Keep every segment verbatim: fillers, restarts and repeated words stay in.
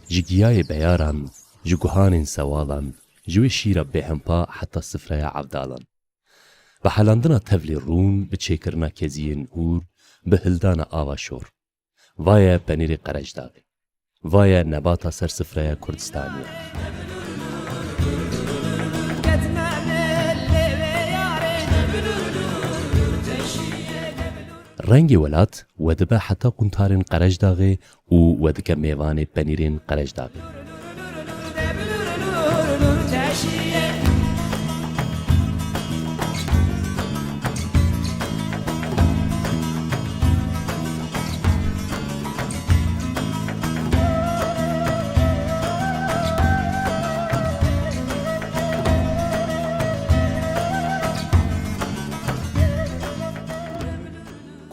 Ji giyayê beyaran, ji guhanên sewalan, ji wê şîra bêhempa heta sifreya evdalan. Bi helandina tevlî rûn, bi çêkirina keziyên hûr, bi hildana ava şor. Va ye penîrê Qerecdaxê. Va ye nebata ser sifreya Kurdistanê. Rengê welat we dibe heta quntarên Qerecdaxê û we dike mêvanê penîrên Qerecdaxê.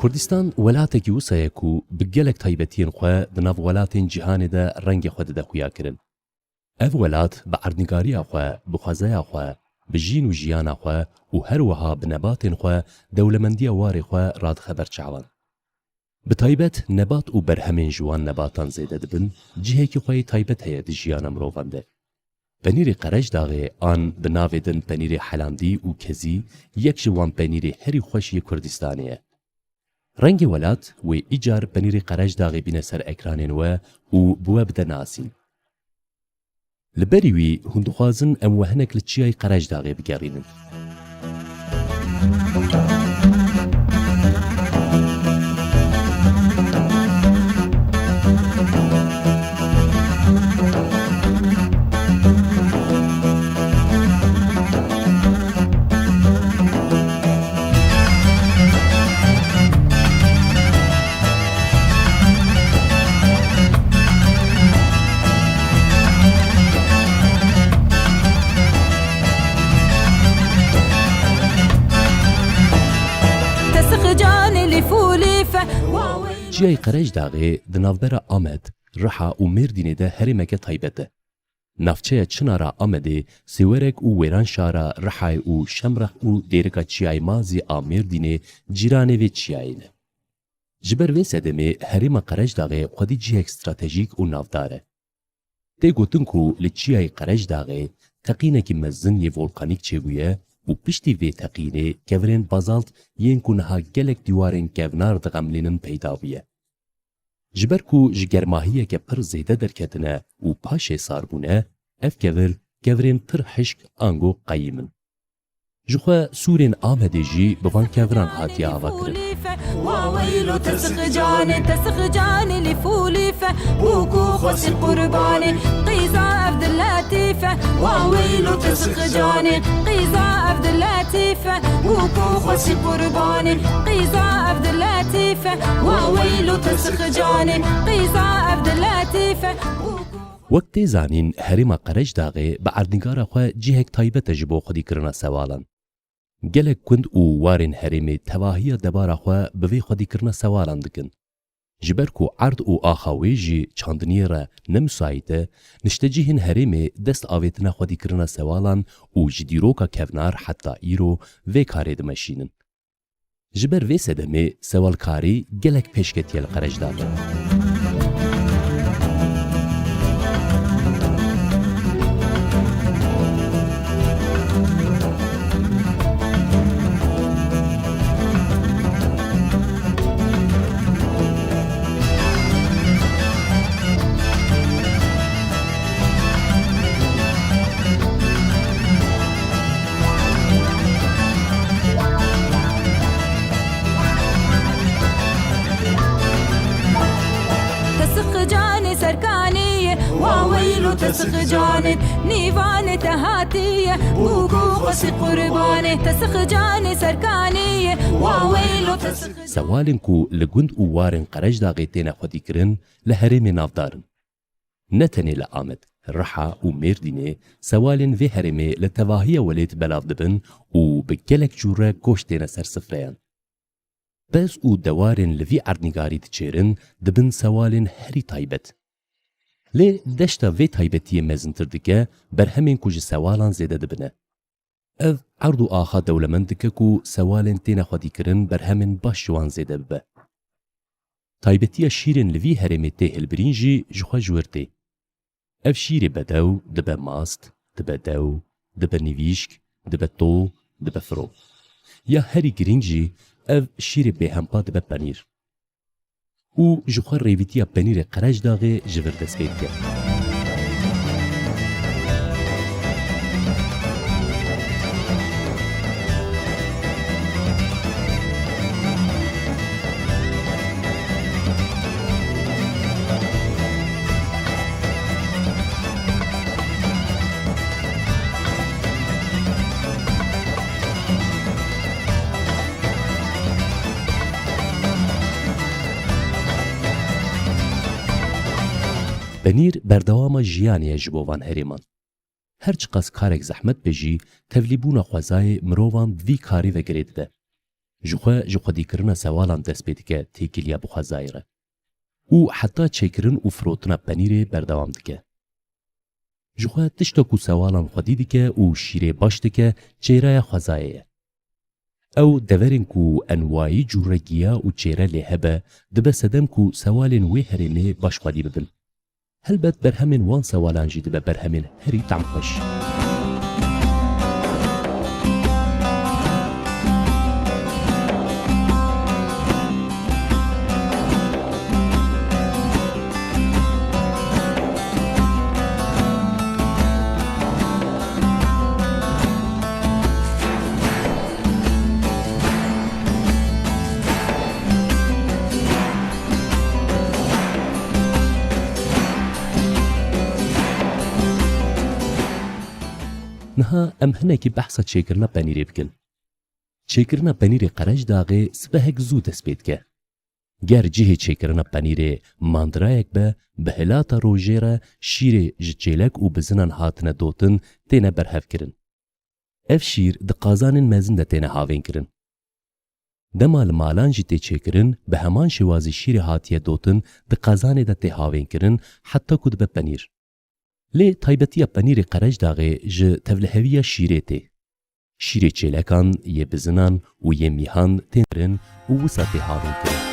Kurdistan welatekî wisa ye ku bi gelek taybetiyên xwe di nav welatên cîhanê de rengê xwe dide xuyakirin. Ev welat bi erdnîgariya xwe, bi xwezeya xwe, bi jîn û jiyana xwe û her wiha bi nebatên xwe dewlemendiya warê xwe radixe ber çavan. Bi taybet nebat û berhemên ji wan nebatan zêde dibin, cihekî xwe yê taybet heye di jiyana mirovan de. Penîrê Qerecdaxê an bi navê din penîrê helandî û kezî yek ji wan penîrê herî xweş yê Kurdistanê ye. Rengê welat wê îcar penîrê Qerecdaxê bîne ser ekranên we û bi we bide nasîn. Li berî wî hûn dixwazin em we hinek li Çiyayê Qerecdaxê bigerînin. Çiyayê Qerecdaxê di navbera Amed, Riha û Mêrdînê de herêmeke taybet e. Navçeya Çinara Amedê, Sêwerek û Wêranşara Rihayê û Şemrex û Dêrika Çiyayê Mazî a Mêrdînê cîranê vê çiyayê ne. Ji ber vê sedemê herêma Qerecdaxê xwedî cihek stratejîk û navdar e. Tê gotin ku li Çiyayê Qerecdaxê teqînekî mezin yê volkanîk çêbûye û piştî vê teqînê kevirên bazalt yên ku niha gelek dîwarên kevnar dixemilînin peyda bûye. Ji ber ku ji germahiyeke pir zêde derketine û paşê sar bûne, ev kevir, kevirên pir hişk ango qeyîm in. Ji xwe sûrên Amedê jî bi van keviran hatiye avakirin. Wa weylo tesix canê, tesix canê lîf û lîfe, bûk û xwesî qurbanê, qîza ev di letîfe. Wa weylo tesix canê, qîza ev di letîfe, bûk û xwesî qurbanê, qîza ev di letîfe. Wa weylo tesix canê, qîza ev di letîfe, bûk û Wek tê zanîn, herêma Qerecdaxê bi erdnîgara xwe cihek taybet e ji bo xwedîkirina sewalan. Gelek gund û warên herêmê tevahiya debara xwe bi vê xwedîkirina sewalan dikin. Ji ber ku erd û axa wê jî çandiniyê re ne misayît e, niştecihên herêmê dest avêtine xwedîkirina sewalan û ji dîroka kevnar heta îro vê karê dimeşînin. Ji ber vê sedemê sewalkarî gelek pêş ketiye li Qerecdaxê. Tesix canê serkanî ye, wa weylo tesix canê nîvanê te hatiye, bûk û xwesî qurbanê. Tesix canê serkanî ye, wa weylo tesix Sewalên ku li gund û warên Qerecdaxê têne xwedîkirin li herêmê navdar in. Ne tenê li Amed, Riha û Mêrdînê sewalên vê herêmê li tevahiya welêt belav dibin û bi gelek cûre goş têne ser sifreyan. Pez û dewarên li vî erdnîgarî diçêrin dibin sewalên herî taybet. Lê deşta vê taybetiyê mezintir dike, berhemên ku ji sewalan zêde dibine. Ev erd û axa dewlemend dike ku sewalên têne xwedîkirin berhemên baş ji wan zêde bibe. Taybetiya şîrên li vî herêmê tê hilbirîn jî ji xwe ji wir tê. Ev şîrê bedew dibe mast, dibe dew, dibe nivîşk, dibe to, dibe firo. Ya herî girîng jî ev şîrê bêhempa dibe penîr. Û ji xwe rêvîtiya penîrê Qerecdaxê ji vir dest pê dike. Penîr berdewama jiyanê ye ji bo van herêman. Her çiqas karek zehmet be jî, tevlîbûna xwezayê mirovan bi vî karî ve girê dide. Ji xwe ji xwedîkirina sewalan dest pê dike têkiliya bi xwezayê re. Û heta çêkirin û firotina penîrê berdewam dike. Ji xwe tişta ku sewalan xwedî dike û şîrê baş dike, çêraya xwezayê ye. Ew deverên ku enwayî cûre giya û çêre lê hebe, dibe sedem ku sewalên wê herêmê baş xwedî bibin. Helbet berhemên wan sewalan jî dibe berhemên herî tamxweş. Niha em hinekî behsa çêkirina penîrê bikin. Çêkirina penîrê Qerecdaxê sibehek zû dest pê dike. Ger cihê çêkirina penîrê mandirayek be, bi hilata rojê re şîrê ji çêlek û bizinan hatine dotin têne berhevkirin. Ev şîr di qazanên mezin de têne havênkirin. Dema li malan jî tê çêkirin, bi heman şêwazî şîrê hatiye dotin di qazanê de tê havênkirin heta ku dibe penîr. Lê taybetiya penîrê Qerecdaxê ji tevliheviya şîrê tê. Şîrê çêlekan, yê bizinan û yê mîhan tên kirin û wisa tê havênkirin.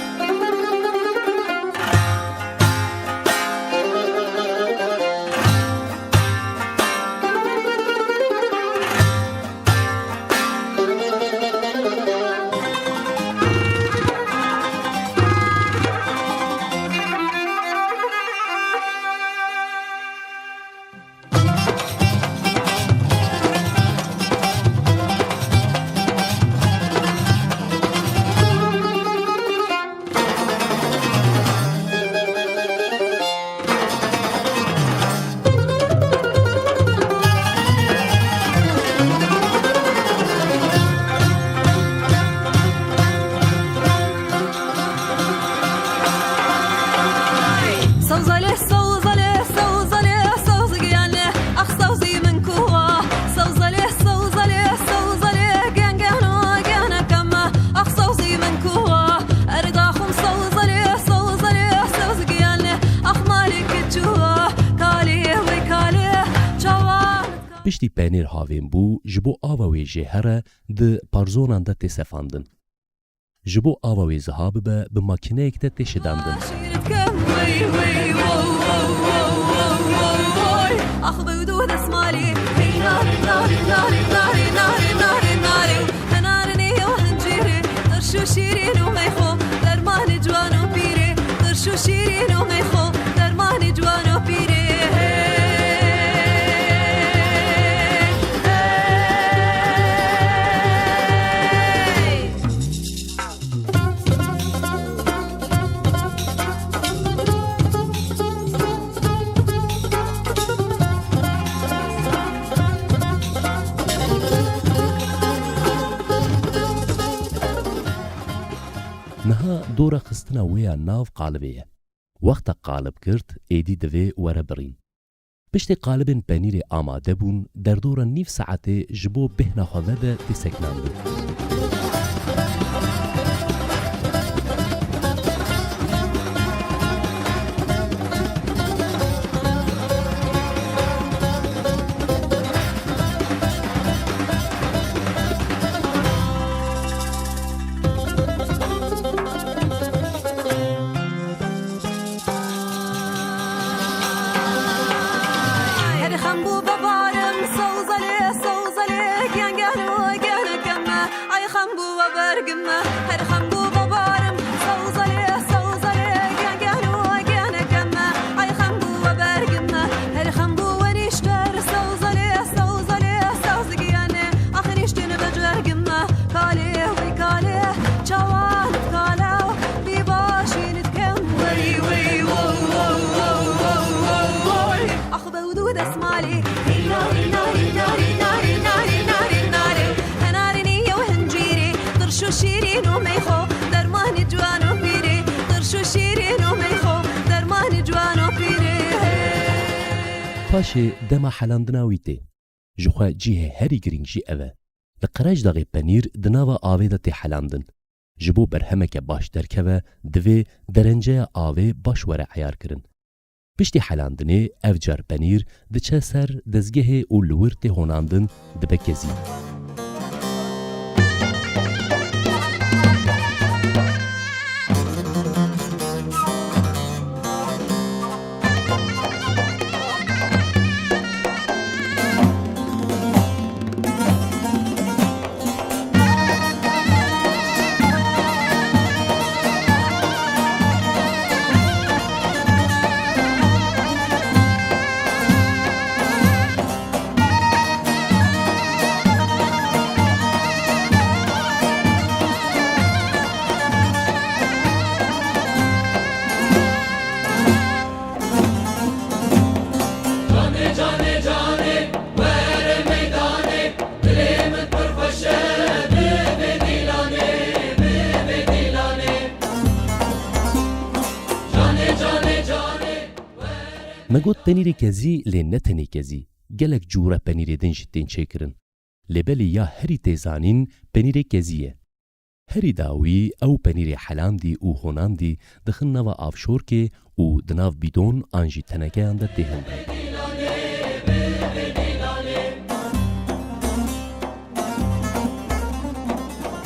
Sewzalê, sewzalê, sewzalê, sewz giyane, ax sewzî min kuwa. Sewzalê, sewzalê, sewzalê, gen geno, gene keme, ax sewzî min kuwa. Erda xum sewzalê, sewzalê, sewz giyane, ax malî kiçuwa. Kalê wê kalê, çawa. Piştî penêr havên bû, ji bo ava wê jê here, di parzonan de tê sefandin. Ji bo ava wê ziha bibe, bi makîneyek de tê şidandin. Niha dora xistina wê ya nav qalibê ye. Wexta qalib girt, êdî divê were birîn. Piştî qalibên penîrê amade bûn, derdora nîv saetê ji bo bêhna xwe vede tê sekinandin. Gime, her xem bû babarim, sewzalê, sewzalê, gen, gen û geneke me. Ay xem bû we bergime, her xem bû we nîşter, sewzalê, sewzalê, sewz giyanê. Ax nîştin becergime, kalê, wey kalê, çawan kalew, bî başîn dikem. Wey, wey, wow, wow, wow, wow, wow, wow. Ax bewd û desmalê. Rîna, rîna, rîna, rîna, rîna, rîna, rîna, rê. Henarê nîye û hincîrê, tirş û şîrîn û meyxo, dermanê ciwan û pîrê, tirş û şîrîn û meyxo, dermanê ciwan û pîrê. Paşê dema helandina wî tê. Ji xwe cihê herî girîng jî ev e. Li Qerejdaxê penîr di nava avê de tê helandin. Ji bo berhemeke baş derkeve, divê derenceya avê baş were eyarkirin. Piştî helandinê, ev car penîr diçe ser dezgehê û li wir tê honandin, dibe kezî. Canê, canê, canê, were meydanê, dilê min pir xweş e, bi vê dîlanê, bi vê dîlanê. Canê, canê, canê, were. Me got penîrê kezî, lê ne tenê kezî. Gelek cûre penîrê din jî tên çêkirin. Lê belê ya herî tê zanîn penîrê kezî ye. Herî dawî ew penîrê helandî û honandî dixin nava avşorkê û di nav bîdon an jî tenekeyan de tê hildin.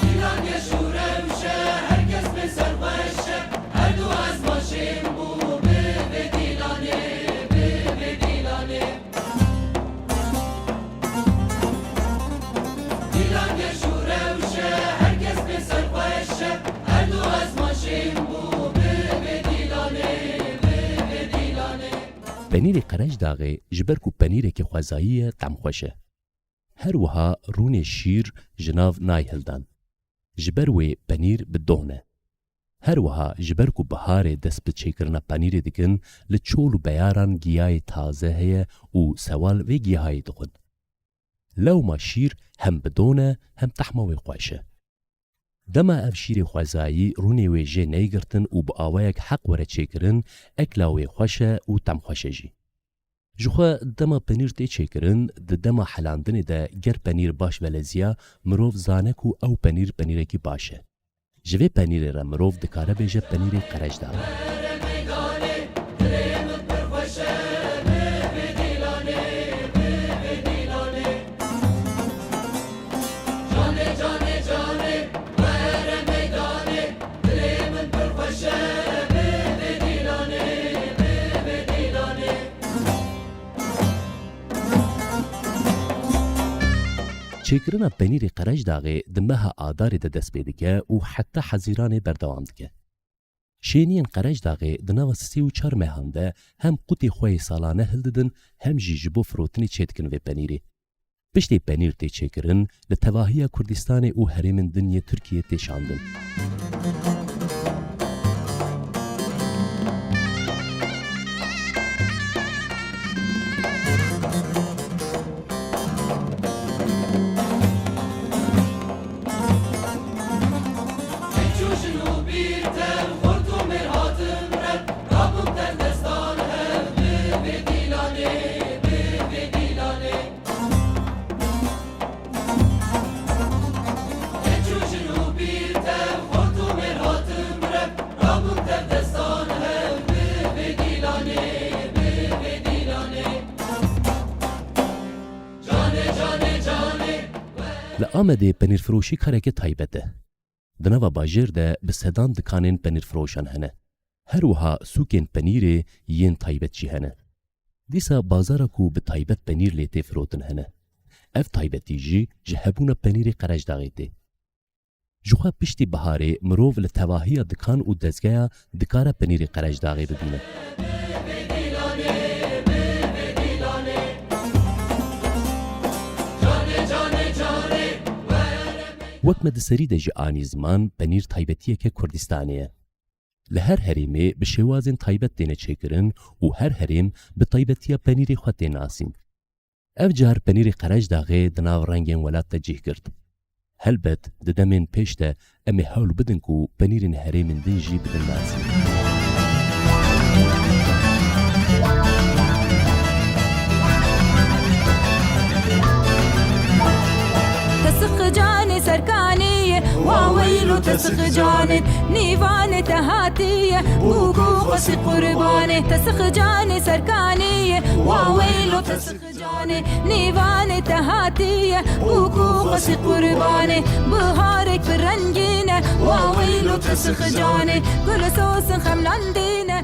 Dîlan geş û rewş e, her kes pê serxweş e, her du ezma şên bû, bi vê dîlanê, bi vê dîlanê. Penîrê Qerejdaxê ji ber ku penîrekî xwezayî ye, temxweş e. Her wiha rûnê şîr ji nav nayê hildan. Ji ber wê penîr bi doh ne. Her wiha ji ber ku biharê dest bi çêkirina penîrê dikin, li çol û beyaran giyayê taze heye û sewal vê giyahayê dixwin. Lewma şîr hem bi doh ne hem tehma wê xweş e. Dema ev şîrê xwezayî rûnê wê jê neyê girtin û bi awayek heq were çêkirin, ekla wê xweş e û temxweş e jî. Jixwe dema penîr tê çêkirin, di dema helandinê de ger penîr baş veleziya, mirov zane ku ew penîr penîrekî baş e. Ji vê penîrê re mirov dikare bêje penîrê Qerejdaxê. Çêkirina penîrê Qerejdaxê di meha Adarê de dest pê dike û heta Hezîranê berdewam dike. Şêniyên Qerejdaxê di nava sê û çar mehan de hem qutê xwe yê salane hildidin, hem jî ji bo firotinê çêdikin vê penîrê. Piştê penîr tê çêkirin, li tevahiya Kurdistanê û herêmên din yê Tirkiyê tê şandin. Li Amedê penîrfiroşî kareke taybet e. Di nava bajêr de bi sedan dikanên penîrfiroşan hene. Her wiha sûkên penîrê yên taybet jî hene. Dîsa bazara ku bi taybet penîr lê tê firotin hene. Ev taybetî jî ji hebûna penîrê Qerejdaxê tê. Jixwe piştî biharê mirov li tevahiya dikan û dezgeya dikare penîrê Qerecdaxê bibîne. Wek me di serî de jî anî ziman, penîr taybetiyeke Kurdistanê ye. Li her herêmê bi şêwazên taybet têne çêkirin û her herêm bi taybetiya penîrê xwe tê nasîn. Ev car penîrê Qerecdaxê di nav rengên welat de cih girt. Helbet di demên pêş de em ê hewl bidin ku penîrên herêmên din jî bidin nasîn. Tesix canê serkanê ye, wa weylo tesix canê, nîvanê te hatiye, bûk û xwesî qurbanê. Tesix canê serkanê ye, wa weylo tesix canê, nîvanê te hatiye, bûk û xwesî qurbanê. Biharek bi rengîn e, wa weylo tesix canê, gul û sosin xemlandîn e.